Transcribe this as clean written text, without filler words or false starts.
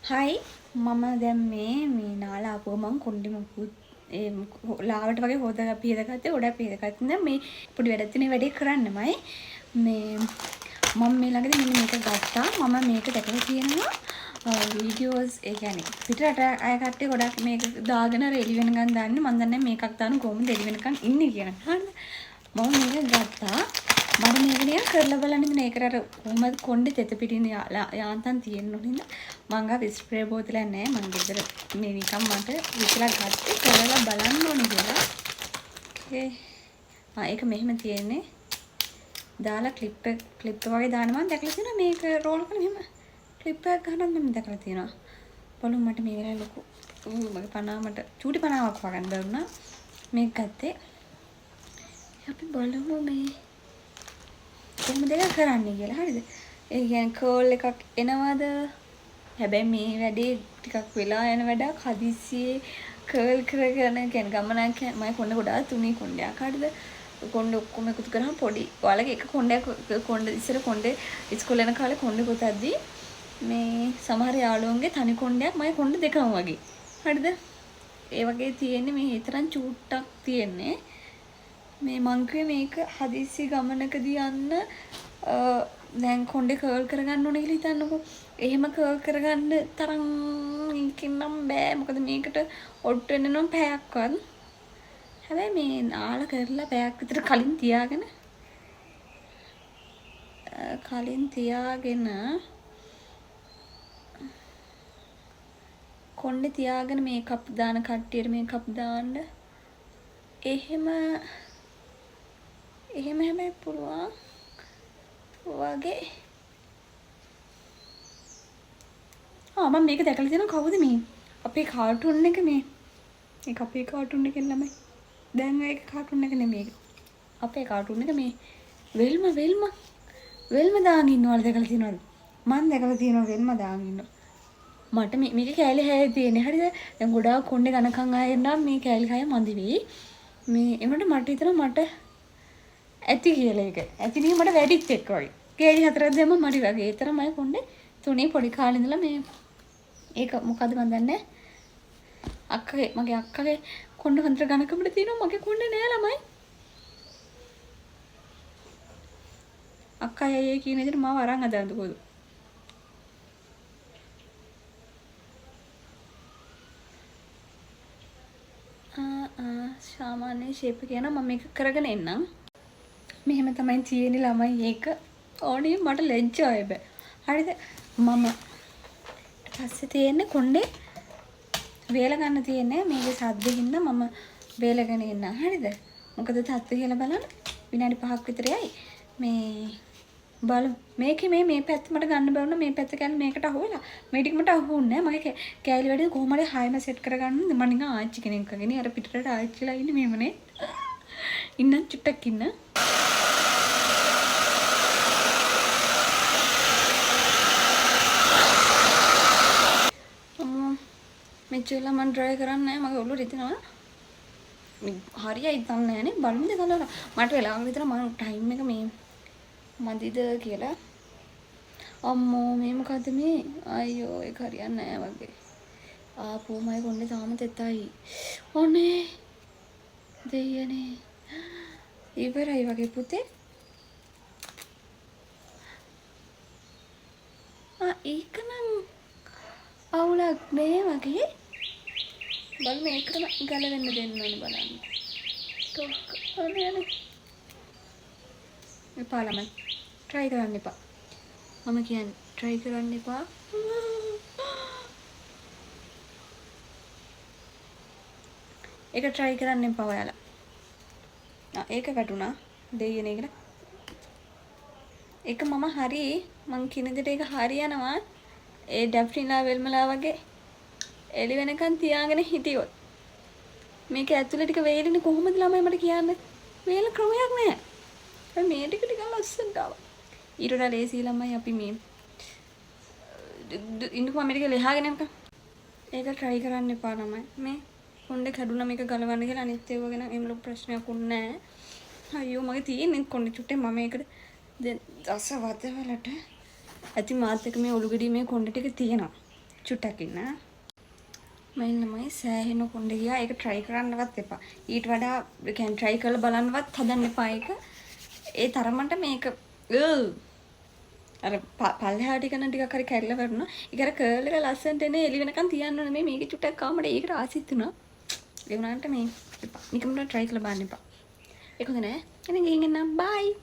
හයි, මම දැන් මේ මේ නාලා ආපුව මං කොණ්ඩේ මොකුත් ඒ ලාවට වගේ හොදලා පිහදගත්තේ, ගොඩක් පිහදගත්තේ නෑ. මේ පොඩි වැඩක් තියෙන වැඩේ කරන්නමයි. මේ මම මේ ළඟදී මෙන්න මේක ගත්තා. මම මේක දැකලා තියෙනවා වීඩියෝස්, ඒ කියන්නේ පිටරට අය කට්ටිය ගොඩක් මේක දාගෙන අර එළි වෙනකන් දාන්නේ. මං දන්නේ මේකක් දාන කොහොමද එළි වෙනකන් ඉන්නේ කියලා. හරිද? මම මේක ගත්තා. මට මේක නිකන් කරලා බලන්න හිතුණා. ඒකට අර කොහොමද කොණ්ඩේ තෙත පිටින් යාන්තම් තියෙන්න ඕන හින්දා මං ගාව ස්ප්‍රේ බෝතලයක් නෑ. මං ගෙදර මේ නිකන් මට හිතලා ගත්තේ කරලා බලන්න ඕනේ කියලා. ඕකේ. ඒක මෙහෙම තියෙන්නේ. දාලා ක්ලිප් එක ක්ලිප් එක වගේ දාන්න මං දැකලා තියෙනවා මේක රෝල් කරලා මෙහෙම ක්ලිප් එකක් ගහනත් මම දැකලා තියෙනවා. බලමු මට මේ වෙලාවේ ලොකු මගේ පනාව මට චූටි පනාවක් හොයාගන්න බැරුණා. මේක ගත්තේ. අපි බලමු මේ කොහොමද ඒක කරන්නේ කියලා. හරිද? ඒ කියන්නේ කර්ල් එකක් එනවද? හැබැයි මේ වැඩේ ටිකක් වෙලා යන වැඩක්. හදිස්සියේ කර්ල් කරගෙන කියන්නේ ගමනක් මම කොණ්ඩේ ගොඩාක් තුනී කොණ්ඩයක්. හරිද? කොණ්ඩේ ඔක්කොම එකතු කරාම පොඩි ඔයාලගේ එක කොණ්ඩයක් කොණ්ඩේ ඉස්සර කොණ්ඩේ ඉස්කෝලේ යන කාලේ කොණ්ඩේ ගොතද්දී මේ සමහර යාළුවන්ගේ තනි කොණ්ඩයක් මගේ කොණ්ඩේ දෙකම වගේ. හරිද? ඒ වගේ තියෙන්නේ මේ තරම් චූට්ටක් තියෙන්නේ. මේ මං කිව්වේ මේක හදිස්සි ගමනකදී යන්න දැන් කොණ්ඩේ කර්ල් කරගන්න ඕනේ කියලා හිතන්නකෝ. එහෙම කර්ල් කරගන්න තරම් ඒකෙන් නම් බෑ. මොකද මේකට ඔට්ටු වෙන්න නම් පැයක්වත්. හැබැයි මේ නාලා කරලා පැයක් විතර කලින් තියාගෙන කොණ්ඩේ තියාගෙන මේකප් දාන කට්ටියට මේකප් දාන්න එහෙම එහෙම හැබැයි පුළුවන් වගේ. මම මේක දැකලා තියෙනවා. කවුද මේ අපේ කාටුන් එක මේ? ඒක අපේ කාටුන් එකෙන් ළමයි. දැන් ඒක කාටුන් එක නෙමෙයි ඒක. අපේ කාටුන් එක මේ වෙල්ම වෙල්ම වෙල්ම දාන් ඉන්නවල දැකලා තියෙනවද? මං දැකලා තියෙනවා වෙල්ම දාන් ඉන්නවා. මට මේක කෑලි හය තියෙන්නේ. හරිද? දැන් ගොඩාක් කොණ්ඩේ ඝනකම් ආයෙ නම් මේ කෑලි හය මදි වෙයි. මේ එවනට මට හිතෙනවා මට ඇති කියලා ඒක. ඇති නේ මට වැඩිත් එක්ක වගේ. කෑලි හතරක් දැම්ම මරි වගේ. ඒ තරම් මගේ කොණ්ඩේ තුනේ පොඩි කාලේ ඉඳලා මේ ඒක මොකද මන් දන්නේ අක්කගේ මගේ අක්කගේ කොණ්ඩ හොඳට ඝනකමට තියෙනවා. මගේ කොණ්ඩේ නෑ ළමයි. අක්කා අයියේ කියන විදිහට මාව අරන් හදන්නද කොහොමද? සාමාන්‍ය ෂේප් එක යනවා. මම මේක කරගෙන එන්නම්. මෙහෙම තමයි තියෙන්නේ ළමයි ඒක. ඕනේ මට ලැජ්ජායි බෑ. හරිද? මම පස්සේ තියෙන්නේ කොණ්ඩේ වේල ගන්න තියෙන්නේ. මේකේ සද්දෙ හින්දා මම වේලගෙන එන්නම්. හරිද? මොකද තත්ත්වය කියලා බලන්න. විනාඩි 5ක් විතර යයි. මේ බලමු. මේකේ මේ පැත්ත මට ගන්න බැරුණා. මේ පැත්ත කියන්නේ මේකට අහු වෙලා. මේ ටික මට අහු වුණේ නෑ. මගේ කෑලි වැඩි කොහොම හරි හයම සෙට් කරගන්න. මම නිකන් ආච්චි කෙනෙක් වගේ නේ. අර පිටරට ආච්චිලා ඉන්නේ මෙහෙමනේ. ඉන්න චුට්ටක් ඉන්න. අම්මෝ මෙච්චර වෙලා මං ඩ්‍රයි කරන්නේ නෑ. මගේ ඔළුව රිදෙනවා. මේ හරියයි දන්නේ නෑනේ. බලමුද බලලා. මට වෙලාවක විතර මං ටයිම් එක මේ මදිද කියලා. අම්මෝ මේ මොකද්ද මේ? අයියෝ ඒක හරියන්නේ නෑ වගේ. ආපෝ මගේ කොණ්ඩේ තාම තෙතයි. අනේ දෙයියනේ. ඉවරයි වගේ පුතේ. ඒක නම් අවුලක් නෑ වගේ. බලමු ඒකටම ගලවෙන්න දෙන්න ඕනේ බලන්න. ටොක් අනේ අනේ. එපා ළමයි. try කරන්න එපා. මම කියන්නේ try කරන්න එපා. ඒක try කරන්න එපා ඔයාලා. ඒක වැටුණා. දෙයියනේ ඒකට. ඒක මම හරි මං කියන විදිහට ඒක හරියනවා. ඒ ඩැෆ්නිලා වෙල්මලා වගේ එළි වෙනකන් තියාගෙන හිටියොත් මේක ඇතුලේ ටික වේලෙන්නේ කොහොමද ළමයි මට කියන්න? වේල ක්‍රමයක් නෑ. හැබැයි මේ ටික ටිකක් ලස්සනට ආවා. ඊට වඩා ලේසි ළමයි අපි මේ ඉන්නකෝ මම මේ ටික ලෙහාගෙන යනකම්. ඒක try කරන්න එපා ළමයි. මේ කොණ්ඩේ කැඩුනා මේක ගලවන්න කියලා අනිත් ඒවා ගැන එහෙම ලොකු ප්‍රශ්නයක් උන්නේ නෑ. අයියෝ මගේ තියෙන්නේ කොණ්ඩේ චුට්ටේ මම ඒකට දැන් දස වදවලට ඇති මාත් එක්ක මේ ඔලු ගෙඩිය මේ කොණ්ඩේ ටික තියෙනවා. චුට්ටක් ඉන්න. මම ළමයි සෑහෙන කොණ්ඩේ ගියා. ඒක try කරන්නවත් එපා. ඊට වඩා ඒ කියන්නේ try කරලා බලන්නවත් හදන්න එපා ඒක. ඒ තරමට මේක අර පල්ලෙහා ටික නම් ටිකක් හරි කැඩලා වැටුණා. ඒක අර කර්ල් එක ලස්සනට එනේ එලි වෙනකන් තියන්න ඕනේ. මේ මේකේ චුට්ටක් ආවමට ඒකට ආසිත් වුණා. ඒ වුණාට මේ එපා. නිකම්ම try කරලා බලන්න එපා. ඒක හොඳ නෑ. ඉතින් ගිහින් එන්නම්. බයි.